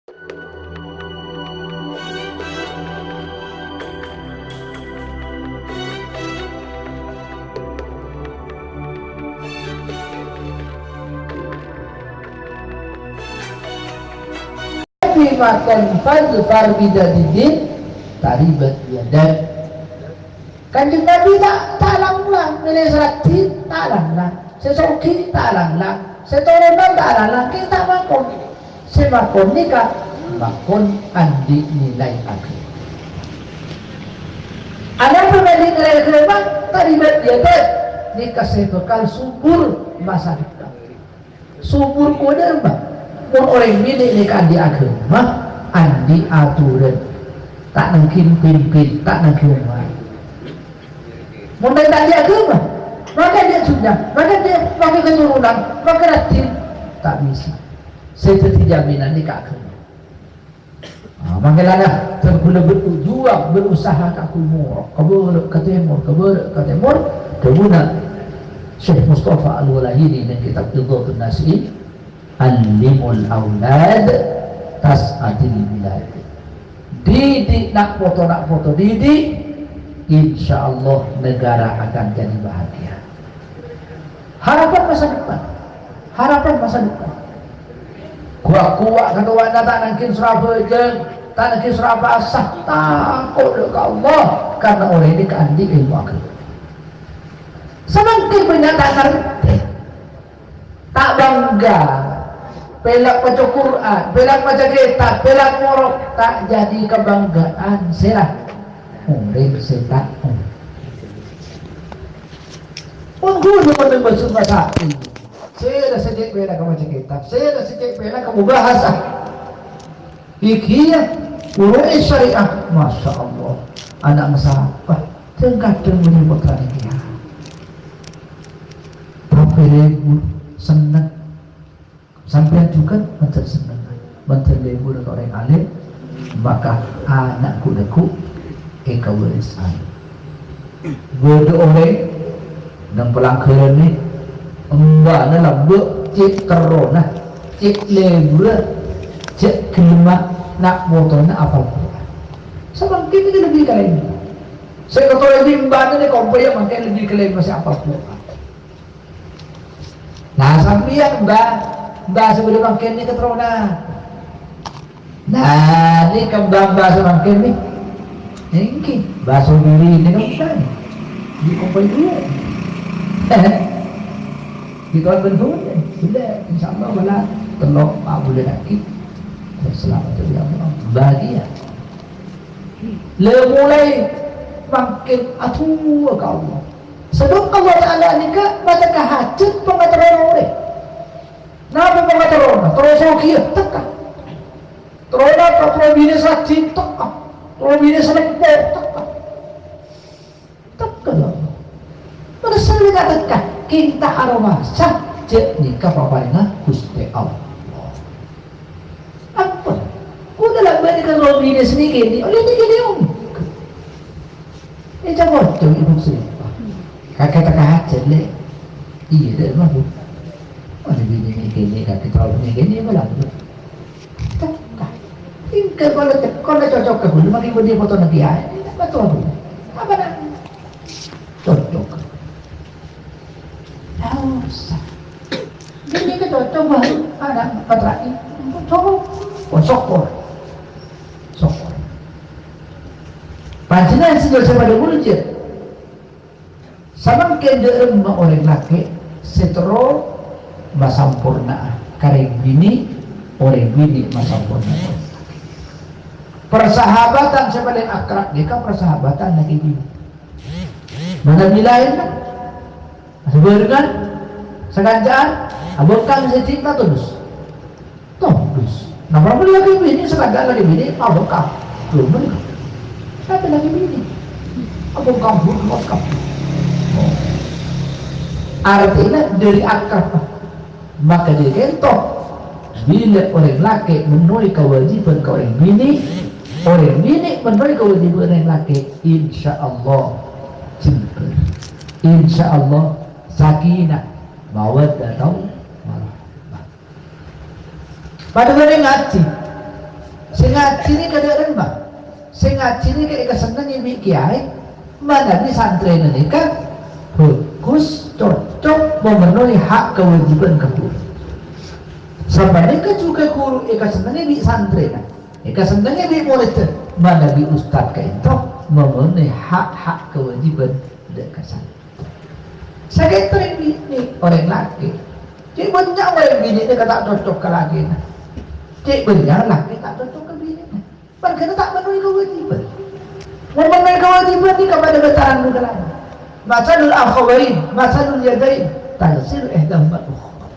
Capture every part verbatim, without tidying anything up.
Bi makan fadfar bidadidin taribat yadak. Kanjeng Nabi ta', ta' lang-lang, mele sè raddhin ta' lang-lang, sè soghi ta' lang-lang, sè toronan ta' lang-lang, kèng ta' makon. Sè makon nèka makon andi' nilai aghâma. Anapa andi' nilai aghâma? Taribat yadak, nèka sè bhâkal subur masa depan. Subur kodâ, Bang. Mon orèng binè' nèka andi' aghâma, andi' aturan. Ta' nangghing pimpin, ta' nangghing omah. Mon ta' andi' aghâma, maka andi' dhunnya, maka andi', maka katoronan, maka raddhin. Ta' bisa. Sè dhâddhi jaminan nèka aghâma. Ah, mangkèn la, dhâbuna bâdhu juwang, bâdhu usaha kaangghuy morok, ka bârâ', ka tèmor, ka bârâ', ka tèmor. Dhâbuna Syekh Mustafa Al-Walaini neng kitab Idhatun Nasihin, "Allimul aulad tas'adil bilad." Didik na' poto, na' poto didik, insyaallah negara akan jadi bahagia. Harapan masa depan. Harapan masa depan. Ghu-ghu katowana ta' nangghing sè ra abhâjâng, ta' nangghing sè ra apasa, tako' dâ' ka Allah, karna orèng nèka andi' èlmo aghâma. Samangkèn bânnya' ta' ngartè, ta' bangga, pèlak maca Qur'an, pèlak maca kètab, pèlak morok, ta' jadi kabanggaan sèra orèng sè ta' ongghu. Ongghu nèka nembâ summa sa'i. Sèra sè cè' pèlak maca kètab, sèra sè cè' pèlak mubahasah fikih, furu'i syariah. Masya Allah, ana' masapa? Dhâng-kadhâng bânnè pottrana kèya. Tapè lebur, senneng. Sampèyan jhughân mandhâr senneng, mandhâr lebur ka orèng alim, maka ana' ghu-lagghu èkawaris alim. Bâdâ orèng neng palangghârân nè, embhâna lambâ' cè' terrona, cè' leburrâ, cè' ghellemma na' potona apal Qur'an. Samangkèn nèka lebbi kalèma. Sè èkatorè bi' embhâna nè kompoyya mangkèn lebbi kalèma sè apal Qur'an. Nah, sampèyan, Mbah, Mbah sè bâdâ mangkèn nèka terrona. Nah, nèka Mbah, Mbah sè mangkèn nè. Èngghi, Mbah Sobiri nèka Mbah. Di kompoy dulu. Di tahun bentuk, sudah, insyaallah, malah tello', empa' bulân lagi. Selamat, ya Allah. Bahagia. La molaè mangkèn adu'a ka Allah. Sabâb Allah Ta'ala nèka mateka hajhât pangaterrona orèng. Napa pangaterrona? Terro soghiyâ, tekka. Terro napa? Terro binè' sè raddhin, tekka. Terro binè' sè lempo, tekka. Tekka, lho. Manassèla tekka, kèng ta' aromasa, jhâ' nèka paparèngnga Ghustè Allah. Ampon. Kodhu la bâdâ ka robina sè nèkènè, ollè nèkènè ongghu. È, ca'na cocok, Ibu Sri. Kakè tekka hajhât, Lè'. Iyâ, Lè', mabuk. Ollè binè nèkènè, kakè terro nèkènè, malah. Tekka. Èngghâ, kalau cè-, kalau cocok ka ghulâ, mangkèn bâdâ potona kèya. Ini tak betul, Bu. Apa nak? Cocok. Ndak usah. Ini ke cocok, Bah. Ada, Pak Rai. Cocok. Oh, syukur. Syukur. Panjhennengngan sè nyo'on padâ murjâ. Samangkèn dâ' remma orèng lakè' sè terro masamporna'a ka rèng binè', orèng binè' masamporna'a ka rèng lakè'. Persahabatan sè palèng akrab nèka persahabatan lakè' binè'. Manabi laèn, kan? Sabhârengan, sakanca'an, abhâkal sè cinta tulus. Todus. Napa lakè binè, sakadhâr lakè binè abhâkal. Lho, men. Tapè lakè binè abhâkal, bhungkos kabhâ. Artèna dâri akrab. Maka dâri ka'dinto, bilâ orèng lakè' mennowè kawâjibhân ka orèng binè', orèng binè' mennowè kawâjibhân orèng lakè', insyaallah jembar. Insyaallah sakinah, mawaddah, warahmah. Padâ bâdâ ngajhi. Sè ngajhi nèka dâ' remma. Sè ngajhi nèka èkasennengngè bi' kèyaè, manabi santrèna nèka bhâghus, cocok, mamennoè ha' kawâjibhân ka ghuru. Sapanèka jhughân ghuru èkasennengngè bi' santrèna, èkasennengngè bi' morèdda, manabi ustad ka'ènto mamennoè ha'-ha' kawâjibhân dâ' ka santrè. Sakèng orèng binè', orèng lakè'. Cè' bânnya' orèng binè' nèka ta' cocok ka lakèna. Cè' bânnya' lakè' ta' cocok ka binèna. Mangkana ta' mamennoè kawâjibhân. Mon mamennoè kawâjibhân nèka padâ bântanan dhu kalajâ. Masalul akhawain, masalul yadain, taghsilu ihdahuma al-ukhra.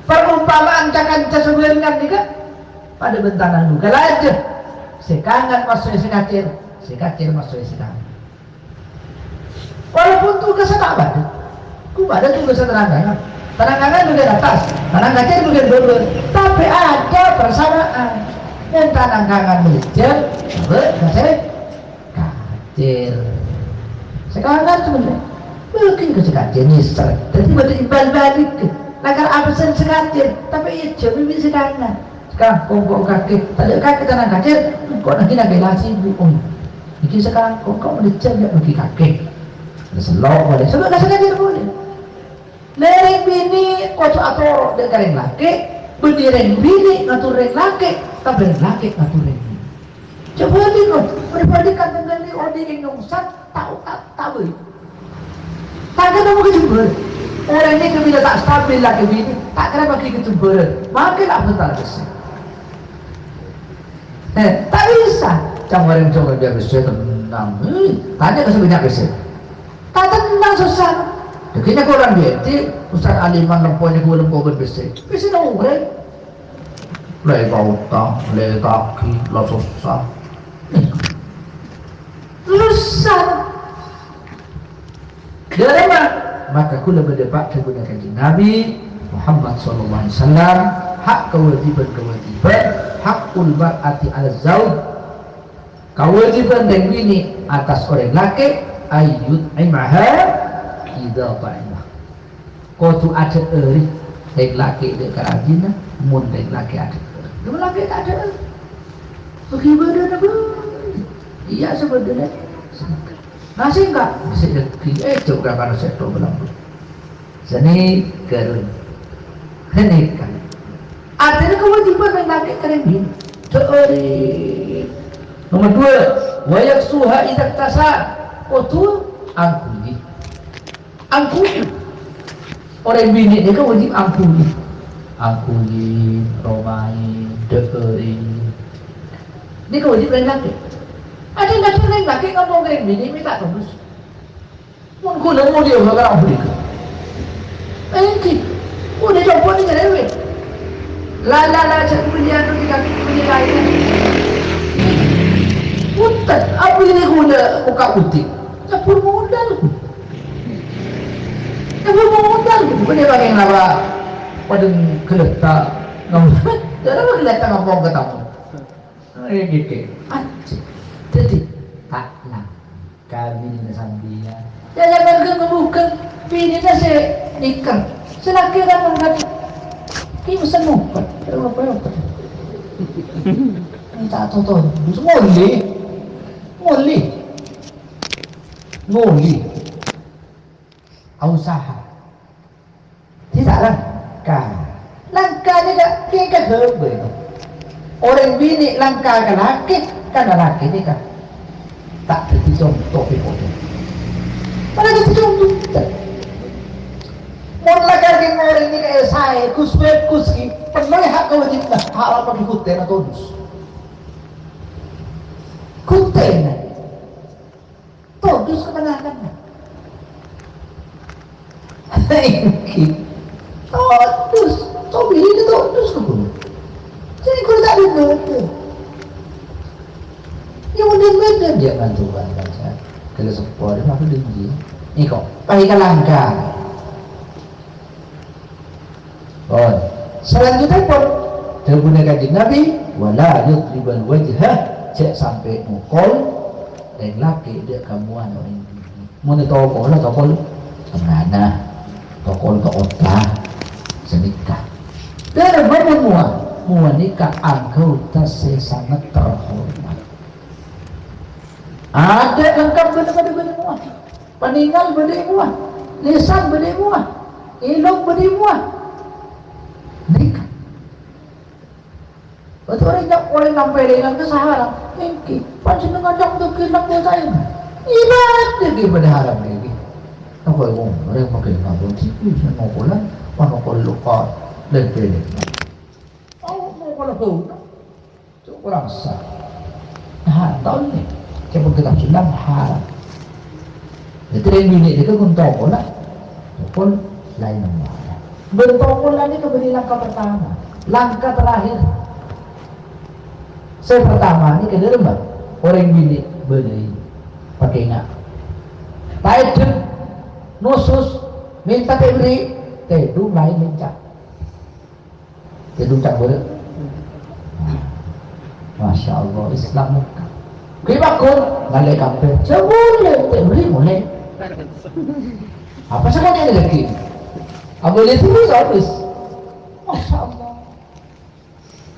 Parompama'an ca-kanca sabhârengngan nèka padâ bântanan dhu kalajâ. Sè kangan masoè sè kacèr, sè kacèr masoè sè kangan. Walaupun tugassa ta' padâ, ghu padâ tugassa tanang kangan. Tanang kangan bâgiân attas, tanang kacèr bâgiân bâbâ, tapè adâ parsamaan. Mon tanang kangan mèjjhâr, bâ' ka sè kacèr. Sè kangan sebenarnya bâgi ka sè kacèr, nyèser. Dhâddhi padâ imbal balik. Lakar absen sè kacèr, tapè èjhâmi bi' sè kangan. Sakalangkong ko' kakè, tadâ' kakè tanang kacèr, ko' naghi-naghi la sibuk, oi. Nèkè sakalangkong ko' mèjjhâr ya' bâgi kakè. Terros lo' polè, sabâ' ka sè kacèr polè. Lè rèng binè' kodhu atoro' dâ' ka rèng lakè', bânnè rèng binè' ngator rèng lakè', tapè rèng lakè' ngator rèng binè'. Coba lihat, pribadi kan dengan ini orang yang nyungsat, tahu tak tahu. Tangka kamu kejembar. Orang ini kebina tak stabil lagi ini, tak kira bagi kejembaran. Makin lah bentar kesini. Eh, tak bisa. Cang orang coba dia bisa tenang. Hmm, tanya ke sebanyak bisa. Tak tenang susah. Akhirnya orang dia, Ustaz Aliman lemponya gue lempo berbisa. Bisa dong, bre. Lè ka otang, lè ka aghi, la sossa. Sossa. Dâ' remma? Maka kaulâ bâdâ pa-, dhâbuna Kanjeng Nabi Muhammad sallallahu alaihi wasallam, hak kawâjibhân-kawâjibhân, haqqul mar'ati 'ala zauj. Kawâjibhân rèng binè' attas orèng lakè', ayyut'imaha idza ta'imah. Kodhu adhâ'ârè rèng lakè' dâ' ka rajina, mon rèng lakè' adhâ'ârè. Mon lakè' ta' adhâ'ârè, bâgi bâdâna bânnè. Iyâ, sè bâdâna. Nasè enggak? Sè dâgghi', eh, jhâ' ka kana sèttong bâlâmbâ. Seni kerun. Seni kan. Artèna kawâjibhân rèng lakè' ka rèng binè'. Dhâ'ârè. Nomor dua, wa yaksuha idza iktasa. Kodhu angghuy. Angghuy. Orèng binè' nèka wâjib angghuy. Angghuy, romaè, dhâ'ârè. Nèka wâjib rèng lakè'. Kadhâng-kadhâng rèng lakè' ngomong ka rèng binè' mè' ta' todus. Mon kaulâ molèya ka rèng binè'. Èngghi. Kaulâ coba nèng rèwè. La, la, la, jhâ' bâli anu di kaki bâli laèn. Bhunten, abâli kaulâ buka butik. Nyebbhur modal. Nyebbhur modal. Bânnè pakai napa? Padâ geletak. Napa geletak ngampong ka tamu? Eh, gitu. Anjing. Jadi, tak nang. Kawin sampèyan. Ya, ya, bâgân ngebuka. Binèna sè nikah. Sè lakè' kan nang. Ki mesen mopat. Apa, apa? Ini tak tahu, tahu. Ngolè. Ngolè. Ngolè. Ausaha. Tidak langka. Langka nèka, nèka ghâbây. Orèng binè' langka ka lakè', ka lakè' nèka. Ta' dhâddhi conto pèkoca. Malah dhâddhi conto. Mon lakar kèng orèng nèka èsaè, ghus bhâghus ghi, pennèng hak kawâjibhânna, hak apa ghi ghutèna todus. Ghutèna. Todus ka tengah-tengah. Todus. Tobili todus ka ghuru. Jadi ghuru tak ada. Ya udah beda dia bantuan baca. Kalau sepuluh dia mah udah dia. Ini kok, pakai langka. Pon. Salanjutèpon, dhâbuna Kanjeng Nabi, "Wa la yadribal wajha," jhâ' sampè' mokol rèng lakè' dâ' ka mowana orèng binè'. Mon ètokol, tokol tengnga'na, tokol ka otak, sanèka. Dâ' remma mon mowa, Mowa nèka anggota sè sanget terhormat. Adâ' lengkap bâdâ, bâdâ, bâdâ mowa. Panèngal bâdâ è mowa. Lèsan bâdâ è mowa. Èlong bâdâ è mowa. Nèka. Bâto orèng nyap-, orèng nampèlèngan ka sahara. Èngghi, panjhennengngan nyap dâggi' nang dosa èngghi. Ibadah ghi' padâ haram èngghi. Apa orèng makkè ngabâ sè bisa ngokolan, panokol lokal, lèmpèlèngan. Oh, ngokolan bâu. Cok, kurang sah. Nah, taon nè. Coba kita bilang haram. Jadi, yang bini itu pun toko lah. Toko lain yang mana. Bertoko lah ini kembali langkah pertama. Langkah terakhir. Saya pertama ini ke dalam, Bang. Orang bini beli. Pakai ingat. Taedem. Nusus. Minta tebri. Tedung lain minta. Jadi ucap boleh. Masya Allah, Islam Mekah. Gue bakul, ngalih kampung. Saya boleh, tak boleh, boleh. Apa sama dia lagi? Apa dia sini habis? Masya Allah.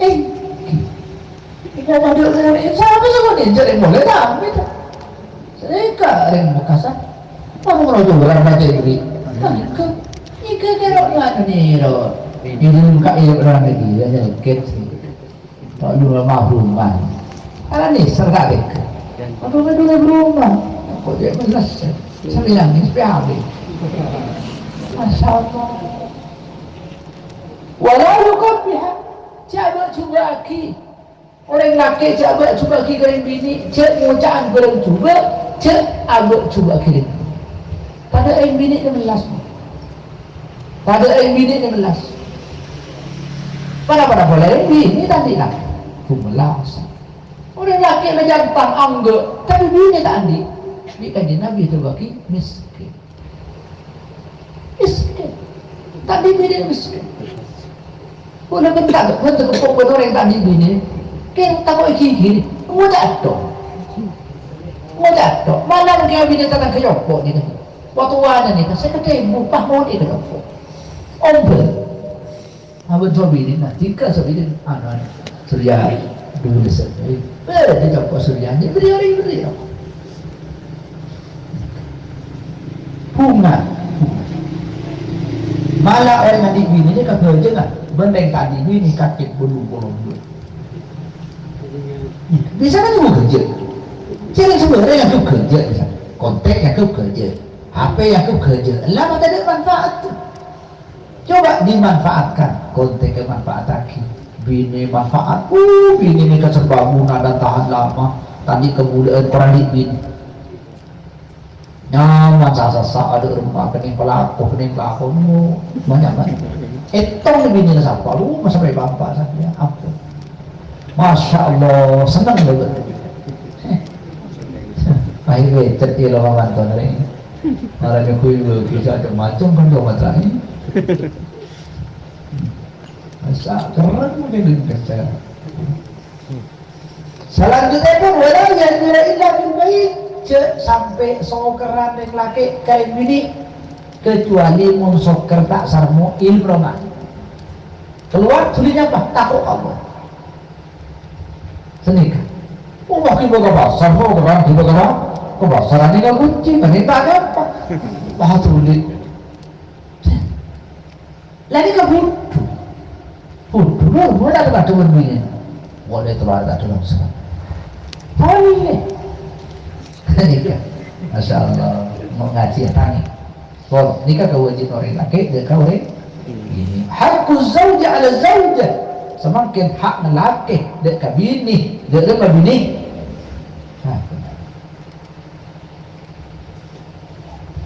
Eh, kita pada orang ini, siapa sama dia? Jadi boleh dah, gitu. Sèka rèng Mekasar. Apa ngono jhughân rajâ budi? Ika, ika kèra nganu nèro. Ini muka iya berani dia nyengket sih. Tak dua mahruman. Ala nih serta dek. Apa betul rumah? Kok dia meles? Salian nih sepiabe. Masya Allah. Wala yukabbiha. Coba, coba lagi. Orèng lakè' jhâ' abâ'-jhubâ'âghi ka orèng binè', jhâ' ngoca'an bhârâng jhubâ', jhâ' abâ'-jhubâ'âghi rèng binè'. Padâ orèng binè' nèng mellas. Padâ orèng binè' nèng mellas. Ponapa-napa polè orèng binè' ta' andi' lakè'. Dumellas. Orèng lakè' la jhântang anggâ', tapè binè' ta' andi'. Bi' Kanjeng Nabi èdhâbuwâghi mèskèn. Mèskèn. Ta' andi' binè mèskèn. Kaulâ bhunten, bhunten kok bâdâ orèng ta' andi' binè. Kèng tako' ghi-ghiri. Ngoca' tok. Ngoca' tok. Malar kèya binè tatangghâ nyoko' nèka. Watowana nèka, sè katèmbu, pas monè ka nyoko'. Ombâ. Abâ' sobini, nah, tinggal sobini, anu, anu, Surya dulu saja. Eh, di toko Surya, ini beri, beri, beri. Bunga. Malah orèng andi' binè nèka bhâjângan, bân orèng ta' andi' binè kakè bulu polombo. Bisa kan juga kerja. Jadi sebenarnya aku kerja, bisa. Kontak aku kerja. H P aku kerja. Lama tidak manfaat. Coba dimanfaatkan, kontèk èmanfaataghi. Binè manfaat, uh, binè nèka sè bhâbhuna dan tahan lama, ta' andi' kabulâ'ân korang andi' binè. Nyaman, sa-, sa-, sa-, adâ' remma kennèng pelako, kennèng pelako, uh, banyak banget. Ètong binèna sapa, uh, masa bâ' bapa' sampèyan, ampon. Masya Allah, seneng lho. Ayo, cèt ya lo mantan rè. Marane kui-kui macam-macam kan lo matane. Masa keren mungkin kerja. Selanjutnya pun wala yadkhula illa fil bait. Jhâ' sampè' sokerran rèng lakè' ka binè' kecuali mon soker ta' sarmo ilmu roman. Keluar dulunya apa? Tako' Allah. Sanèka. Oh, makin bawa ke pasar, mau ke pasar, ke pasar, ke pasar, ini nggak kunci, mana tak ada apa? Wah, sulit. Lah, ini kan bodoh. Bodoh, bodoh, bodoh, tak ada teman punya. Boleh keluar, tak ada teman. Boleh. Sanèka. Masya Allah, mau ngaji ya, tanya. Pon, nèka kawâjibhân orèng lakè', dâ' ka orèng binè. Haqquz zauji 'ala zaujah. Samangkèn hakna lakè', dâ' ka binè, dâ' ka binè. Nah,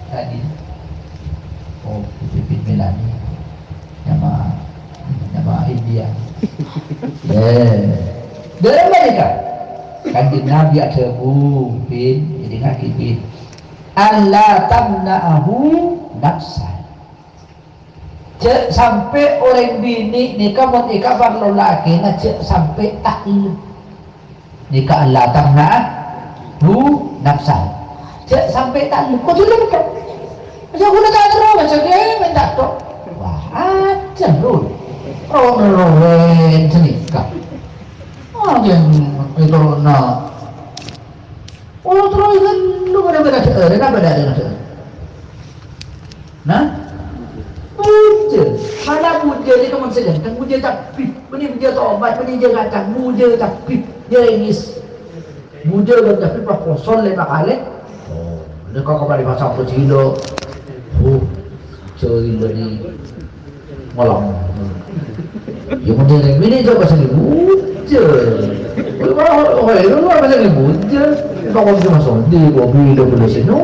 tadi. Oh, Pipin Melani. Nyama, nyama India. Eh. Dâ' ka binè. Kanjeng Nabi adhâbu, Bin, jadi ngaji, Bin. Alla tamna'ahu nafsah. Jhâ' sampè' orèng binè' nèka mon èkabâr lo lakèna jhâ' sampè' ta'ellem. Nèka alla tamna'ahu nafsah. Jhâ' sampè' ta'ellem. Kodhu lem tok. Aja guna ta' terro, aja ghe menta tok. Wah, aja, Bro. Oh, rowen sanèka. Oh, yang itu, nah. Oh, terus kan lu pada beda syair, apa pada ada syair? Nah? Bujâ. Mana bujâ nèka mon sè ghânteng, bujâ cabbhi. Bânnè bujâ tomat, bânnè bujâ kacang, bujâ cabbhi. Ya, ngis. Bujâ bân cabbhi pas kosong lèma kalè. Oh, nèka kembali pasang pejila. Oh, jârèya bânnè ngolam. Ya, mon dâri bini coba sini bujâ. Oh, oh, oh, oh, lu apa sini bujâ? Kok bisa masuk di kopi itu boleh sini.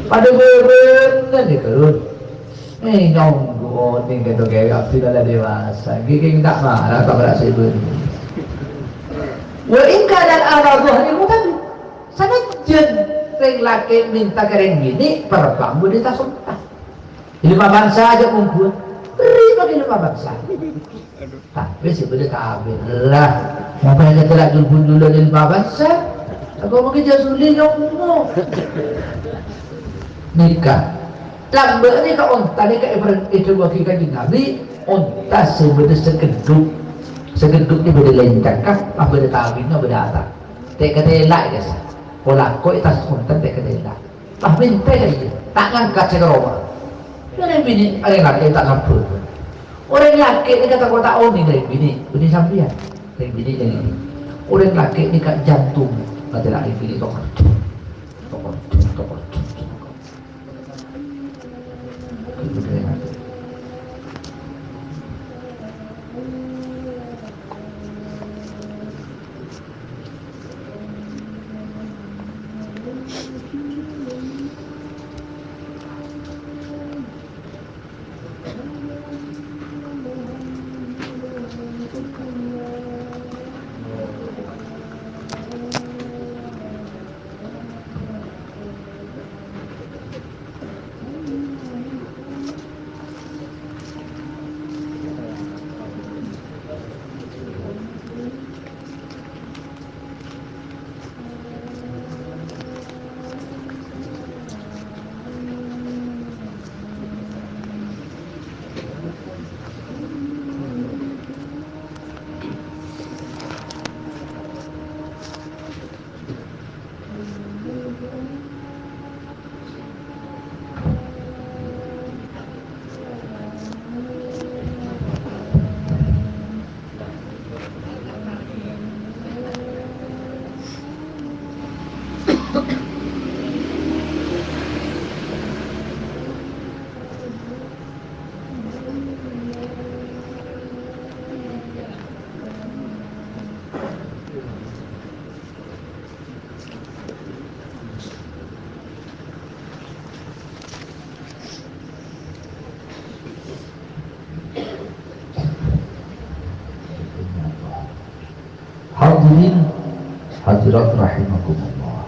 Pada bener nih, kalau. Eh, nyonggo, ning kento kèya abdhina la dewasa. Ghi' ghi' ta' mara, ta' mara sè bâdâ. Wa in kana al-amra dhahirahu tabi'. Sanajjhân rèng lakè' mènta ka rèng binè', parbâng bâdâ tasonta. Ilma bangsa ajâ' mongghuwân. Bherri' bâghi ilma bangsa. Tapè sè bâdâ tabi'. Lah, mon bâdâ jhâ' jul-bunjulan ilma bangsa. Aku mungkin jhâ' suli nyongngo. Nèka. Lambâ' nèka onta nèka èper-, èdhâbuwâghi Kanjeng Nabi, onta sè bâdâ sakeddhu'. Sakeddhu' nèka bâdâ lèncèngnga, pas bâdâ tabi'na bâdâ ata. Ta' katèla', guys. Polako è attas onta ta' katèla'. Pas mènta ka iyâ, ta' ngangkat sè ka roma. Orèng binè', orèng lakè' ta' sabbhâr. Orèng lakè' nèka tako' ta' onèng orèng binè', bânnè sampèyan. Orèng binè' nèka. Orèng lakè' nèka jantung, katèla' orèng binè' tokor. Tokor, tokor, tokor. Hadirin hadirat rahimakumullah.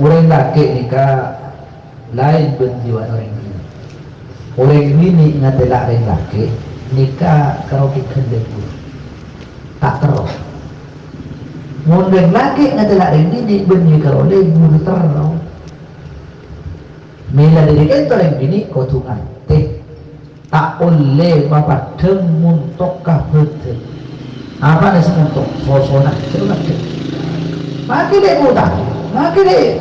Orèng lakè' nèka laèn bân jiwana orèng binè'. Orèng binè' ngatèla' rèng lakè' nèka karo kèngèng lebur. Ta' terro. Mon rèng lakè' ngatèla' rèng binè' bân nèka karo lebur terro. Mèla dâri ka'dinto rèng binè' kodhu ngartè. Ta' ollè mapaddhâng montok ka bhâdhân. Apana sè montok? Sosona, jhâ' maddhâng. Makè lè' bhuta, makè lè'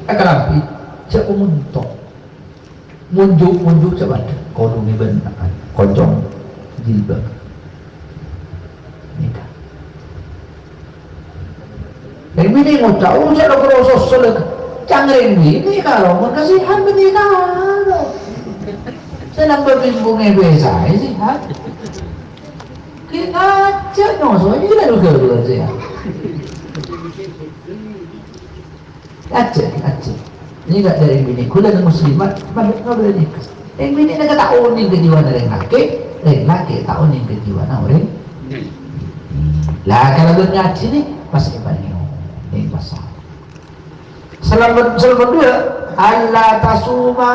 èkalambhi, jhâ' montok. Monju'-monju' jhâ' maddhâng. Kodhu ngèbân kocong, jilbab. Nèka. Rèng binè' ngoca', "Oh, jhâ' lo kroso solek." Ca'na rèng binè' karo mon kasèhadhân binè' karo. Sè nambâ bimbungè bhâi saè sèhat. Ghi' ngajhâk ngoso, ini kan uga luar sèhat. Ajjhâ', ajjhâ'. Nèka dâri binè', kaulâ muslimat, mabit ngobrol nèka. Rèng binè' nèka ta' onèng ka jiwana rèng lakè', rèng lakè' ta' onèng ka jiwana orèng. Lah, kalabân ngajhi nè, pas èparèngè onèng pasal. Sè nomer, sè nomer dua, "Alla tasuma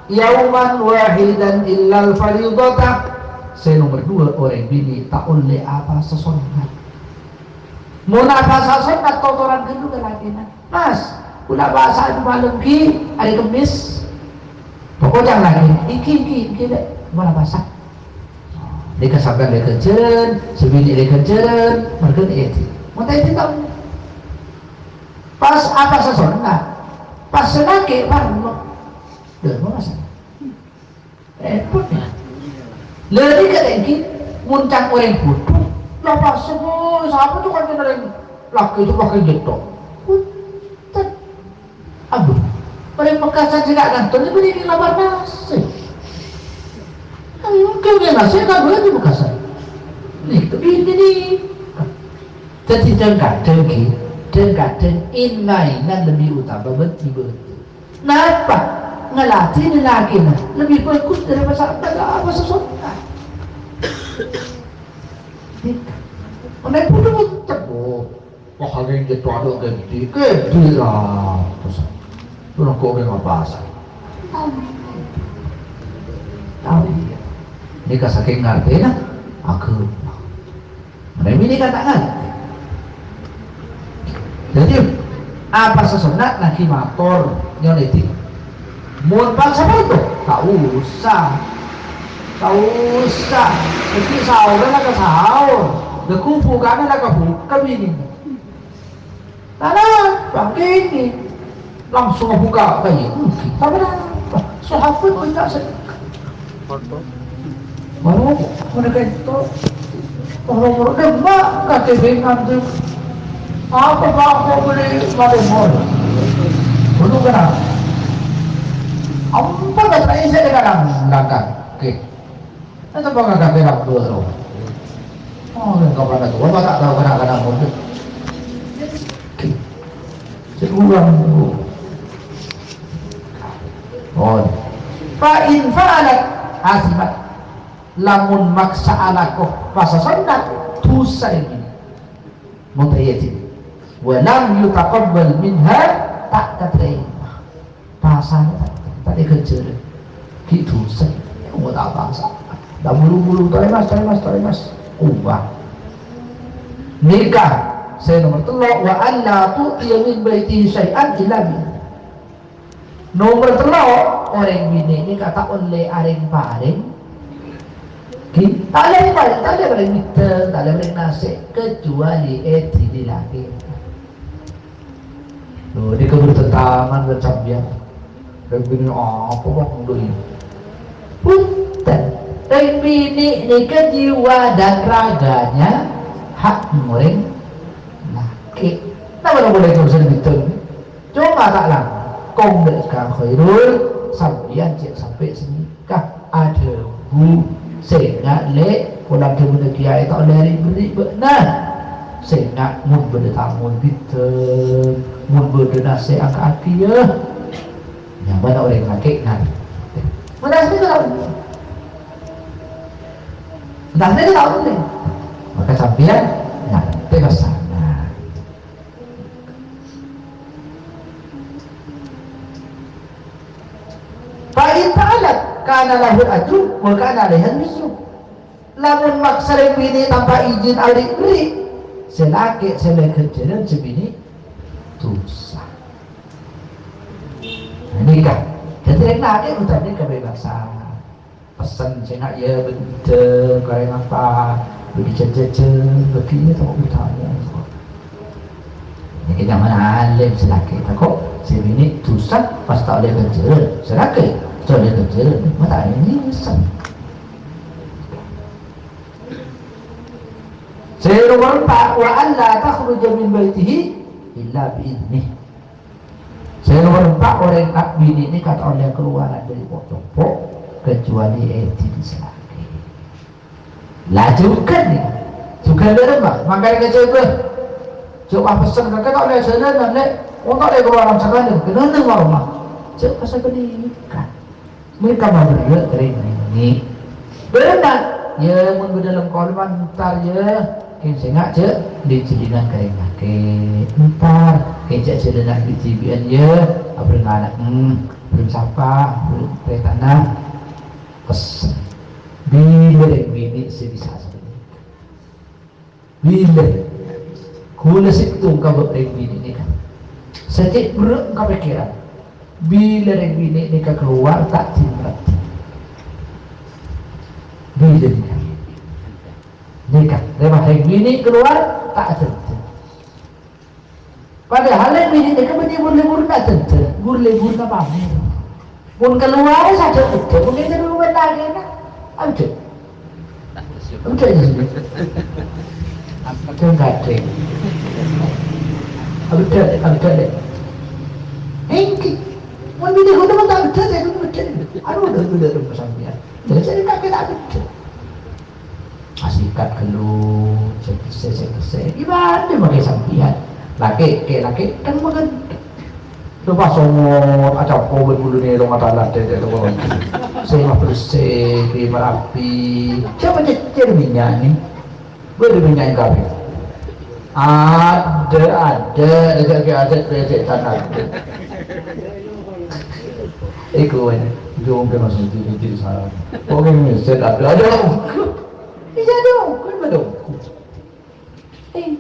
yauman wahidan illal faridhata." Sè nomer dua, orèng binè' ta' ollè apasa sonnat. Mon apasa sonnat, totoran ghâllu ka lakèna. "Mas, kaulâ pasa'an malem ghi, arè Kemmès." Pokok jhâ' laghi, iki, iki, iki, Lè', mara pasa'. Nèka sampèyan lè' ghânjhârân, sè binè' lè' ghânjhârân, marghâ nè' èdhi. Mon ta' èdhi tao. Pas apasa sonnat, pas sè lakè' parlo. Lha, masa? Repot, ya. Lha, nèka ènggi, mon can orèng bhudhu, la pas, sapa, sapa to kan orèng lakè' to pakai jhetto'? Bhunten. Aduh, orèng Mekkasan sè ta' ngandel nèko nèko lapar nasè. Ayo, kèngèng nasè kan berarti Mekkasan. Nèko ini nih. Dhâddhi dhâng-kadhâng ghi, dhâng-kadhâng èn-maènan lebbi utama bân ibâdâh. Napa? Ngalatinè lakèna lebbi bhâghus dâri pasa-, dâri pasa sonnat. Nèka. Orèng bhudhu tèpo. Wah, kèngèng jhetto' adhu' ghândhi', ghândhi' la. Terros, terros kok kèngèng apa asal? Tao. Tao, iyâ. Nèka sakèng ngartèna aghâma. Rèng binè' kan ta' ngartè. Dhâddhi, apasa sonnat naghi mator nyo'on èdhi. Mon pas saparlo, ta' osa. Ta' osa. Èdhi saorra la ka saor. Dâgghu bukana la ka buka binèna. Napa? Kèngèng. Langsung buka kaya, "Hmm, kita berapa?" Sahabat minta sedekah. Baru mereka itu, kalau menurut dia, "Mak, kakek bingung tuh. Apa, Pak, mau beli mati mall?" Dulu kenal. Apa katanya saya dengan langkah? Oke. Itu apa kakek bingung tuh? Oh, yang kapan itu? Bapak tak tahu kenal-kenal mungkin. Oke. Sè kurang. Oh. Fa in fa'alat asimat. Lamun maksa alako pasa sonnat, dhusa ini. Mutayati. Wa lam yutaqabbal minha, ta' katarèma. Pasana ta', ta' èghânjhârân. Ghi' dhusa. Engko' ta' pasa. Ta' buru-buru, "Torè, Mas, torè, Mas, torè, Mas." Ubah. Nèka sè nomer tello', "Wa alla tu'tiya min baitihi syai'an illa bi." Nomer tello', orèng binè' nèka ta' ollè arèng-parèng. Ghi, ta' ollè parèng, ta' ollè parèng bhidhâng, ta' ollè parèng nasè', kecuali èdhinè lakè'. Loh, ini kebertentangan buat sampeyan. Rèng binè' apa kok ngono iki? Bhunten. Rèng binè' nèka jiwa dan raganya hak orèng lakè'. Napa lo boleh terus bhidhâng? Coma ta' langkong dâ' ka Khairul, sampeyan cè' sampè' sè nèka. Adhâbu, "Sènga', Lè', polana dhâbuna kèyaè ta' ollè ri'-berri' bâ'na. Sènga' mon bâdâ tamoy bhidhâng, mon bâdâ nasè' angka'aghi, yâ." Nyamana orèng lakè' ngartè. Mon nasè' ta' ollè. Nasè' ta' ollè. Maka sampeyan ngartè pasana. Fa in fa'alat kana lahul ajru wa kana 'alaihal wizru. Lamun maksa rèng binè' tanpa ijin aberri'-berri', sè lakè' sè ollè ghânjhârân, sè binè' dhusa. Nah, nèka. Dhâddhi rèng lakè' buta nèka bebas. Pessen sènga' yâ bhidhâng, karè ngapa, bâdâ jhâjhâjhân, bâgi yâ tako' bhidhâng. Nèka nyamana alim sè lakè' tako', sè binè' dhusa pas ta' ollè ghânjhârân, sè lakè' ta' ollè ghânjhârân, ma' ta' nyesel. Sè nomer empa', "Wa alla takhruja min baitihi illa bi idhnih." Sè nomer empa', orèng ta' binè' nèka ta' ollè kalowara dâri po'-compo' kecuali èdhinè sè lakè'. La jhughân nèka. Jhughân dâ' remma, mangkana ngajhâbâ. Jhâ' pas pessen kakè ta' ollè jhâlânan, Lè'. Mon ta' ollè kalowara sakalè, kenana warna. Jhâ' pas sakalè nèka. Mènta mabârâ' ka rèng binè'. Bârâ', yâ, mon bâdâ lem kolman, entar, yâ. Kèng sènga' jhâ' li-jhâlingan ka rèng lakè'. Entar, kèng jhâ' jhâlânan bi'-jibi'ân, yâ. Abhâreng ana'na, hmm, abhâreng sapa, abhâreng tarètanna. Pessen. Bilâ rèng binè' sè bisa sakalè. Bilâ ghulâ sèttong ka bâ' rèng binè' nèka. Sè cè' berrâ' ka pèkkèran. Bilâ rèng binè' nèka kalowar ta' dhinrèt. Bilâ nèka. Nèka, rèng binè' kalowar ta' dhinrèt. Padahal rèng binè' nèka bânnè ghun-lebbhurrâ dhinrèt, ghun-lebbhurrâ pamèr. Mon kalowar sadhâ beddhâ, mon èntar bân lakèna, abdhâ. Abdhâ ya, sini. Abdhâ, abdhâ. Abdhâ, abdhâ, dek. Èngghi. Mon binè' ghun ta' abdhâ, dek, abdhâ. Anu, udah, udah, udah, sampèyan. Jadi, jadi kakek tak abdhâ. Asikat ghâllu, sè kessè, sè kessè. Gimana pakai sampèyan? Lakè, kè, lakè, kan makan. Coba somor, acampo bân bulu nèlong atalat, dek, dek, dek. Sè mabherse, sè marapi. Siapa cècèr minyak ni? Bâdâ minyak kabeh. Ada, ada, ada, ada, ada, ada. Iku, weh. Iku mungkin langsung titik-titik salah. Kok ini set ada, ada. Iya dong, kan ada. Eh,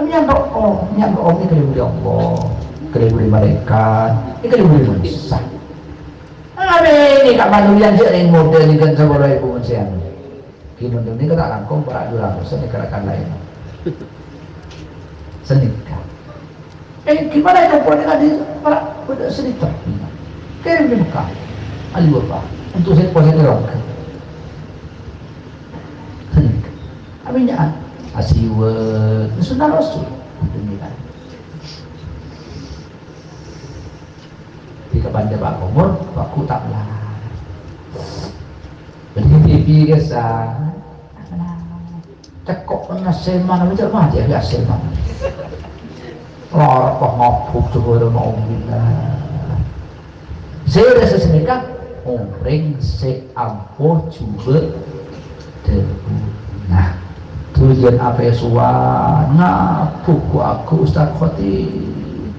nyampe om, nyampe om ini kali Allah, kali malaikat, ini kali manusia. Apa ini kak manusia aja yang model ini kan sama ibu manusia. Gimana ini kata langkong para dua ratus ini kata lain. Senika. Eh, gimana itu pun tadi para udah senika. Kirim di Mekah. Ali Bapak untuk saya puasa di Mekah. Senika. Aminya'an. Asiwet. Sunnah Rasul. Demikian. Di kapan dia bak umur, waktu tak melarat. Jadi pipi kesan. Cekok kena seman, aja mati ya seman. Lara pas mabuk coba ada mau. Sè rèya sè sanèka orèng sè ampo jhubâ' dhâbuna. Nah, dhujân apè sowan ngabuk ghu-, aghu Ustaz Khotim.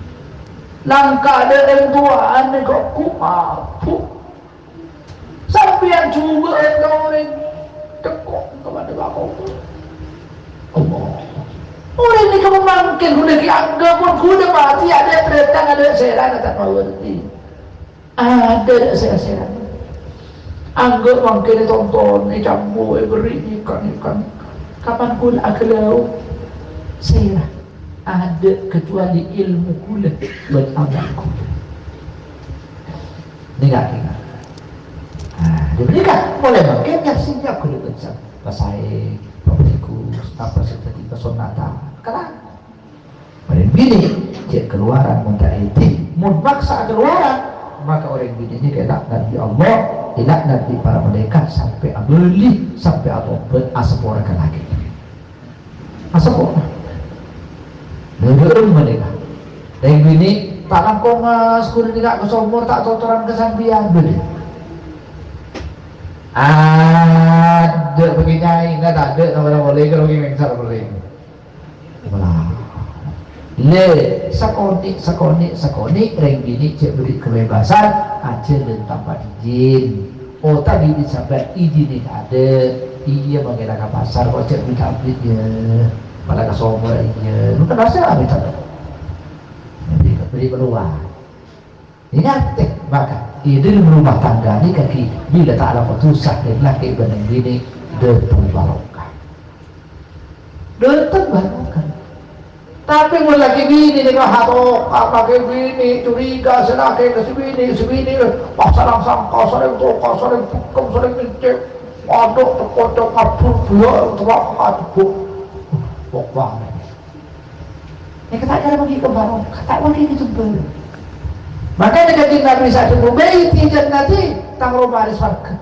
Langka dâ' rèng towana ghu-, ghu-, mabuk. Sampèyan jhubâ' ka orèng teko ka bâdâ bakomo. Allah. Orèng nèka mangkèn ghulâ ghi' anggâp mon ghulâ matè adâ' bhârtang adâ' sèrana ta' mawerdi. Adâ' sè-sèrana. Anggâp mangkèn ètonton, ècambu, èberri', nèka, nèka, nèka. Kapan ghulâ aghâlâo sèra? Adâ' kecuali ilmu ghulâ bân amal ghulâ. Nèka, nèka. Nah, diberikan mulai mangkèn yasin ya ghulâ bân sa-, pasaè, pabaligus, apa sè dhâddhi kasonnatan. Kalan. Bâreng binè', jhâ' kalowaran mon ta' èdin. Mon maksa kalowaran, maka orèng binè' nèka èlaknat bi' Allah, èlaknat bi' para malaèkat sampè' abâli, sampè' atobhât, asapora ka lakè. Asapora. Lha, bâreng panèka. Rèng binè' ta' langkong, Mas, ghulâ nèka ka somor ta' totoran ka sampèyan, bâdâ. Adâ' bâgi nyaè, enggak tadâ' nomor polè, kalau gini mengsar polè. Wah. Lè, sakonè', sakonè', sakonè', rèng binè' jhâ' bâri' kebebasan, ajhâlân tanpa izin. Otabâ bi' sampèyan izinè tadâ', iyâ mangkèn ka pasar, kok jhâ' bit-abit, yâ. Malah ka somor, iyâ. Lu kan rasa abit tadâ'. Bâri', bâri' keluar. Ingat, eh, maka, è dâlem rumah tangga nèka ghi' bilâ ta' alako dusa, lakè bân binè' dâteng barokah. Dâteng barokah. Tapè mon lakè binè nèka hatoka, lakè binè curiga, sè lakè ka sè binè, sè binè, wah, sareng sangka, sareng toka, sareng bhungkem, sareng ngèncèk. Waduh, teko-teko kabur, biyâ, tuwa, kabur. Pokokna. Nèka ta' kèra manggi ka barokah, ta' manggi ka jembhâr. Makana Kanjeng Nabi sabda, "Baiti jannati, tang roma arè sowarghâ."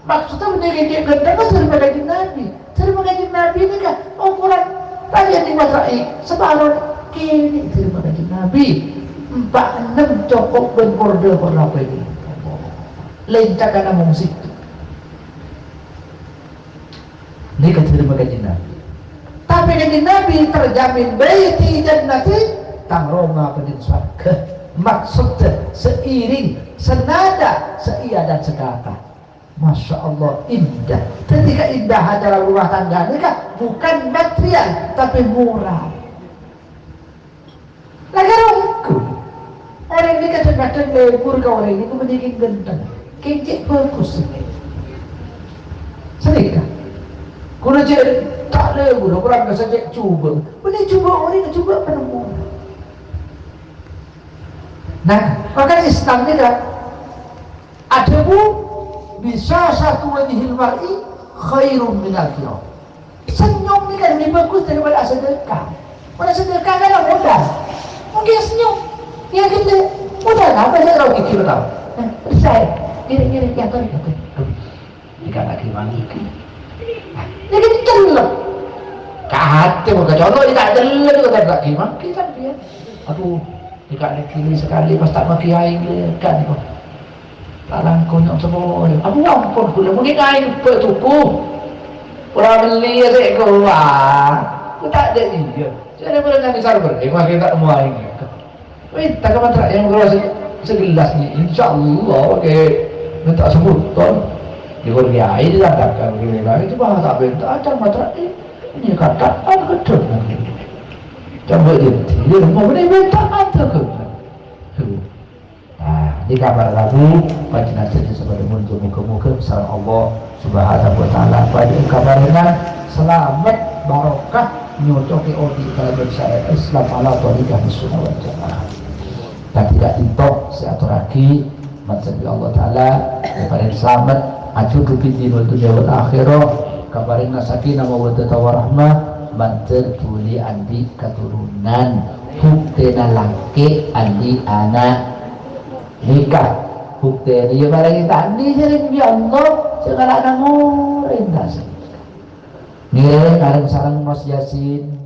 Maksudnya nèka cè' ghântèngnga dhâri Kanjeng Nabi. Dhâri Kanjeng Nabi nèka ukoran rajâ nèng matra'i, saparo kènè' dhâri Kanjeng Nabi. Empa' ennem cokop bân kordhâ kor-, apa ini. Lèncakana mung sèttong. Nèka dhâri Kanjeng Nabi. Tapè Kanjeng Nabi terjamin, "Baiti jannati, tang roma bâdhân sowarghâ." Maksudnya seiring, senada, seia dan sekata. Masya Allah, indah. Jadi keindahan dalam rumah tangga nèka bukan material, tapi moral. Lah, karo engko', orèng Kadhâng-kadhâng lebur ka orèng nèko mènèka ghântheng. Kèng cè' bhâghus. Sanèka. Kaulâ cè' ta' lebur, korang kassa cè' jhubâ'. Bânnè jhubâ' orèng, jhubâ' panemmowan. Nah, maka Islam nèka adhâbu, "Basyashatu wajhil mar'i khairun minal firaq." Senyum nèka lebih bagus daripada sedekah. Karena sedekah kan modal. Mungkin senyum. Ya gitu. Modal apa sih kalau gigi lo tahu? Nah, selesai. Ngiring-ngiring, ya, sorry, sorry. Aduh, ini kan lagi mangi. Nah, ini kan cellep. Kate bukan contoh, ini tak cellep juga tak lagi mangi kan dia. Aduh, ini kan lagi ini sekali pas tak pakai air, kan. Larang konyol sepolo. Aku ampon, ghulâ mungkin kain bâ' tuku. Ora beli ya, sè' keluar. Ku ta' ada iya. Saya ada pernah nangis sabar. Eh, wah, kita mau aing. Weh, tak kapan tak yang keluar se-, segelas nih. Insya Allah, oke. Minta sebuton. Di Korea ini lah, tak kan, gini lah. Itu bahasa apa? Itu ada matra, eh, ini kata, ah, gedhe. Coba dia, dia mau ini minta ada kan? Tuh. Nah, ini kabar rabu, panjenengan sadhâjâ sampè' moghâ-moghâ sareng Allah Subhanahu wa Ta'ala, panjenengan kabarèngan salamet, barokah, nyocoke odi' kalabân syariat Islam ala thariqah sunnah wal jamaah. Dan tidak dinto, saya aturagi, maksud Allah Ta'ala, kabarèngan salamet, ajudupi dinul dunya wal akhirah, kabarèngan sakinah mawaddah warahmah, manter duli andi' katurunan, buktèna lakè' andi' ana'. Nikah. Buktèna, ya, malah kita andi' sering, ya Allah, segala nang orèng kasih. Ngiring, areng sareng Mas Yasin.